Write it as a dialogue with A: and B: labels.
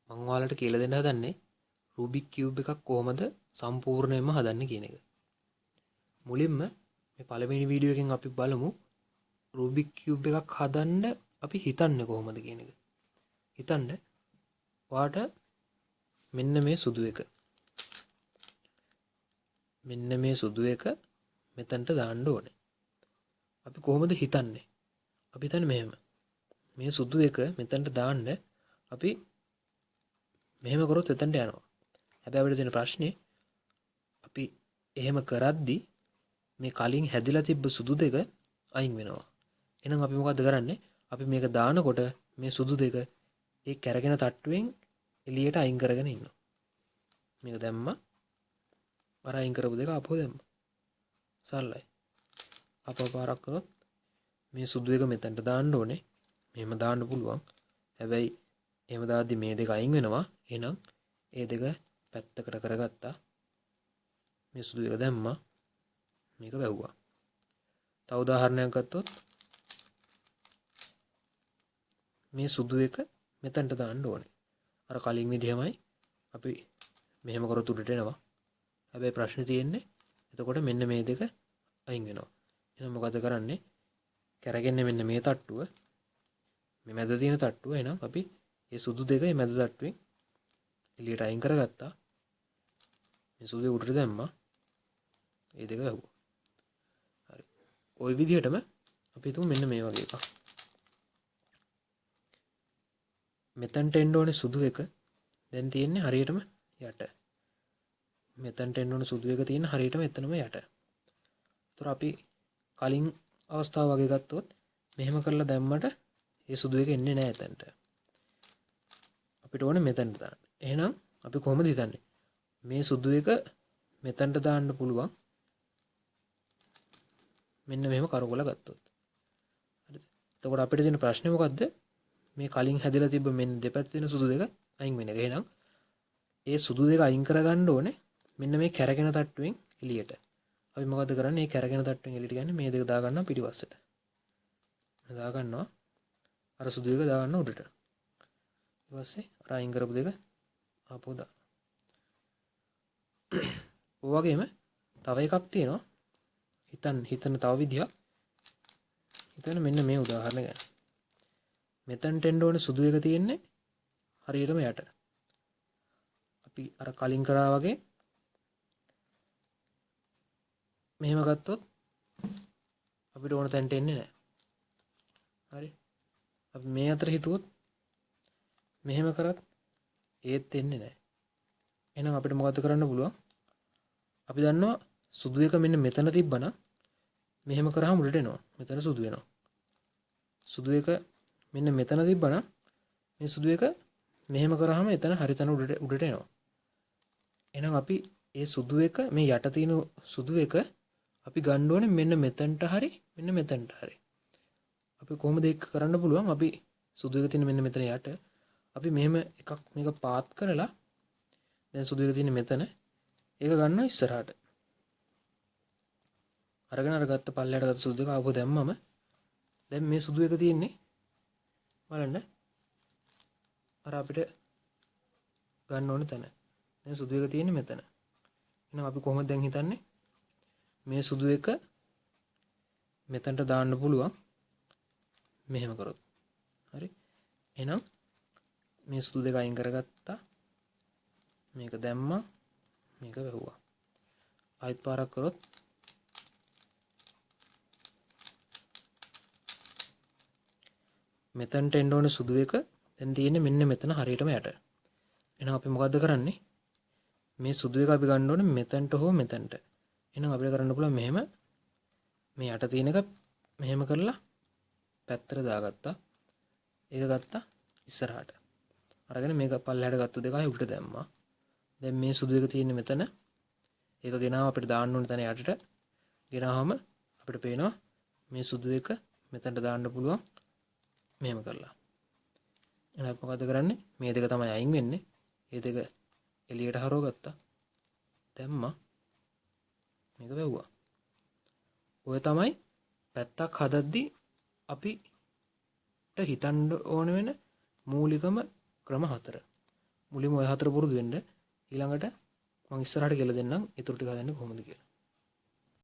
A: මම ඔයාලට කියලා දෙන්න හදන්නේ රුබික් කියුබ් එකක් කොහොමද සම්පූර්ණයෙන්ම හදන්නේ කියන එක. මුලින්ම මේ පළවෙනි වීඩියෝ එකෙන් අපි බලමු රුබික් කියුබ් එකක් හදන්න අපි හිතන්නේ කොහොමද කියන එක. හිතන්න ඔයාට මෙන්න මේ සුදු එක. මෙන්න මේ සුදු එක මෙතනට දාන්න ඕනේ. අපි කොහොමද හිතන්නේ? අපි හිතන්නේ මෙහෙම. මේ සුදු එක මෙතනට දාන්න අපි මෙහෙම කරොත් එතනට යනවා. හැබැයි අපිට තියෙන ප්‍රශ්නේ අපි එහෙම කරද්දි මේ කලින් හැදිලා තිබ්බ සුදු දෙක අයින් වෙනවා. එහෙනම් අපි මොකද්ද කරන්නේ? අපි මේක දානකොට මේ සුදු දෙක ඒ කැරගෙන තට්ටුවෙන් එළියට අයින් කරගෙන ඉන්නවා. මේක දැම්මා. අර අයින් කරපු දෙක ආපහු දැම්මා. සරලයි. ආපහු පාරක් කරොත් මේ සුදු එක මෙතනට දාන්න ඕනේ. මෙහෙම දාන්න පුළුවන්. හැබැයි එහෙම දාද්දි මේ දෙක අයින් වෙනවා. එහෙනම් ඒ දෙක පැත්තකට කරගත්තා. මේ සුදු එක දැම්මා. මේක වැහුවා. තව උදාහරණයක් ගත්තොත් මේ සුදු එක මෙතනට දාන්න ඕනේ. අර කලින් විදිහමයි අපි මෙහෙම කරොත් උඩට එනවා. හැබැයි ප්‍රශ්නේ තියෙන්නේ එතකොට මෙන්න මේ දෙක අයින් වෙනවා. එහෙනම් මොකද කරන්නේ? කැරගෙන්නේ මෙන්න මේ තට්ටුව. මේ මැද තියෙන තට්ටුව. එහෙනම් අපි මේ සුදු දෙක මේ මැද තට්ටුවෙන් එළියට අයින් කරගත්තා. මේ සුදු දෙක උඩට දැම්මා. ඒ දෙක වැහුවා. හරි. ওই විදිහටම අපි හිතමු මෙන්න මේ වගේ එකක්. මෙතනට එන්න ඕනේ සුදු එක දැන් තියෙන්නේ හරියටම යට. මෙතනට එන්න ඕනේ සුදු එක තියෙන හරියටම එතනම යට. ඒතර අපි කලින් අවස්ථාව වගේ ගත්තොත් මෙහෙම කරලා දැම්මට ඒ සුදු එක එන්නේ නෑ එතනට. අපිට ඕනේ මෙතනට දාන්න. එහෙනම් අපි කොහොමද හිතන්නේ? මේ සුදු එක මෙතනට දාන්න පුළුවන්. මෙන්න මෙහෙම කරකොල ගත්තොත්. හරිද? එතකොට අපිට තියෙන ප්‍රශ්නේ මොකද්ද? මේ කලින් හැදලා තිබ්බ මෙන්න දෙපැත්තේ තියෙන සුදු දෙක අයින් වෙන එක. එහෙනම් ඒ සුදු දෙක අයින් කරගන්න ඕනේ මෙන්න මේ කැරගෙන තට්ටුවෙන් එළියට. අපි මොකද්ද කරන්නේ? මේ කැරගෙන තට්ටුවෙන් එළියට ගන්න මේ දෙක දා ගන්නවා පිටිපස්සට. මේ දා ගන්නවා. අර සුදු එක දා ගන්නවා උඩට. ඊට පස්සේ අර අයින් කරපු දෙක ආපහු දානවා. ඔය වගේම තව එකක් තියෙනවා. හිතන තව විදිහක්. හිතන්න මෙන්න මේ උදාහරණ ගැන. මෙතනට එන්න ඕනේ සුදු එක තියෙන්නේ හරියටම යට. අපි අර කලින් කරා වගේ මෙහෙම ගත්තොත් අපිට ඕන තැනට එන්නේ නැහැ. හරි. අපි මේ අතර හිතුවොත් මෙහෙම කරත් ඒත් එන්නේ නැහැ. එහෙනම් අපිට මොකද්ද කරන්න පුළුවන්? අපි දන්නවා සුදු එක මෙන්න මෙතන තිබ්බනම් මෙහෙම කරාම උඩට එනවා. මෙතන සුදු වෙනවා. සුදු එක මෙන්න මෙතන තිබ්බනම් මේ සුදු එක මෙහෙම කරාම එතන හරි තැන උඩට එනවා. එහෙනම් අපි ඒ සුදු එක මේ යට තියෙන සුදු එක අපි ගන්න ඕනේ මෙන්න මෙතනට හරි මෙන්න මෙතනට හරි. අපි කොහොමද ඒක කරන්න පුළුවන්? අපි සුදු එක තියෙන මෙන්න මෙතන යට අපි මෙහෙම එකක් මේක පාත් කරලා දැන් සුදු එක තියෙන මෙතන ඒක ගන්නවා ඉස්සරහට. අරගෙන අර ගත්ත පල්ලයට ගත්ත සුදු එක ආපහු දැම්මම දැන් මේ සුදු එක තියෙන්නේ බලන්න අර අපිට ගන්න ඕන තැන. දැන් සුදු එක තියෙන්නේ මෙතන. එහෙනම් අපි කොහොමද දැන් හිතන්නේ? මේ සුදු එක මෙතනට දාන්න පුළුවන් මෙහෙම කරොත්. හරි. එහෙනම් මේ සුදු දෙක අයින් කරගත්තා. මේක දැම්මා. මේක වැහුවා. ආයෙත් පාරක් කරොත් මෙතනට එන්න ඕන සුදු එක දැන් තියෙන්නේ මෙන්න මෙතන හරියටම යට. එහෙනම් අපි මොකද්ද කරන්නේ? මේ සුදු එක අපි ගන්න ඕනේ මෙතනට හෝ මෙතනට. එහෙනම් අපිට කරන්න පුළුවන් මෙහෙම මේ යට තියෙන එක මෙහෙම කරලා පැත්තට දාගත්තා. ඒක ගත්තා ඉස්සරහට. අරගෙන මේක පල්ලෙහාට ගත්ත දෙක ආයෙ උඩට දැම්මා. දැන් මේ සුදු එක තියෙන්නේ මෙතන. ඒක ගෙනාව අපිට දාන්න ඕන තැන යටට. ගෙනාවම අපිට පේනවා මේ සුදු එක මෙතනට දාන්න පුළුවන් මෙහෙම කරලා. එහෙනම් අපි මොකද කරන්නේ? මේ දෙක තමයි අයින් වෙන්නේ. මේ දෙක එළියට හරවගත්තා. දැම්මා. මේක වැහුවා. ඔය තමයි පැත්තක් හදද්දි අපිට හිතන්න ඕන වෙන මූලිකම ක්‍රම හතර. මුලින්ම ඔය හතර පුරුදු වෙන්න. ඊළඟට මං ඉස්සරහට කියලා දෙන්නම් ඉතුරු ටික හදන්නේ කොහොමද කියලා.